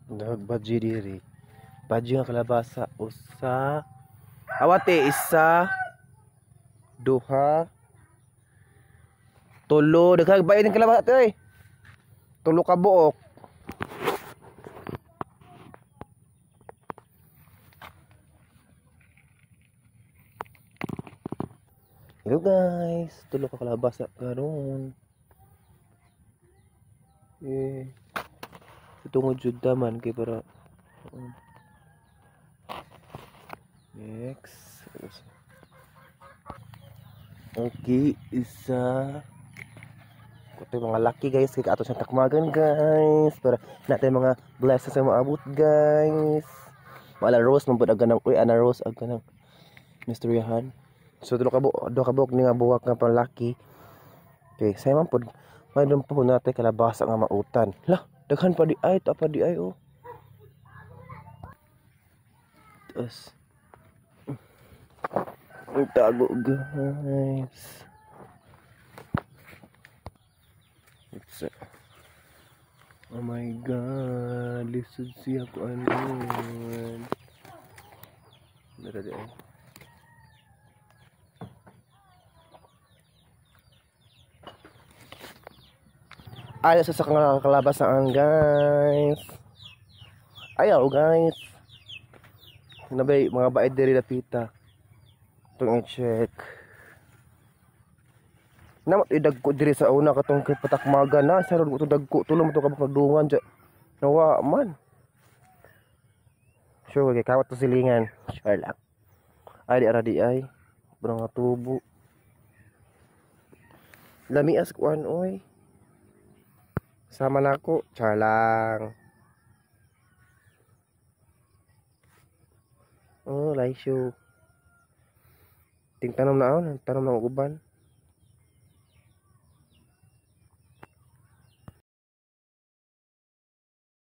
Nagbaji diri. Baji nga kalabasa usa. Awate isa, duha, tulo. Daghang bayad ng kalabasa te oy. Tulo ka buok. Hello guys, tulo ka kalabasa karon. Eh, tungod jud man kay para next. Okay, isa. Ito yung mga lucky guys, kay ato siyang takmagan guys para natin mga blessings sa maabot guys. Maala rose man pud aga ng uy ana rose aga ng misteryahan. So tulo ka buok, duha ka buok ni nga buwak nga pang lucky. Okay, say man pud mayroon pa po natin kalabasa nga mautan. Lah, daghan pa di ay, ta pa di ay oh. Tapos ang tago guys. It's oh my god, lisod siya ko ano. Dara di ay. Ay, sa kalabasaan guys. Ayaw guys. Nabay mga baid diri lapita. Itong i-check. Namot idagko diri sa una katong kay patakmaga na sa rod ko dagko tulo mo to kabuk nagdungan dya. Nawa man. Sure kay kawat to silingan. Sure lang. Ay di ara di ay. Bro nga tubo. Lamias kuan oy. Sama na ako. Char lang. Oh, laisyo. Ting tanom na ako. Tanom na uban.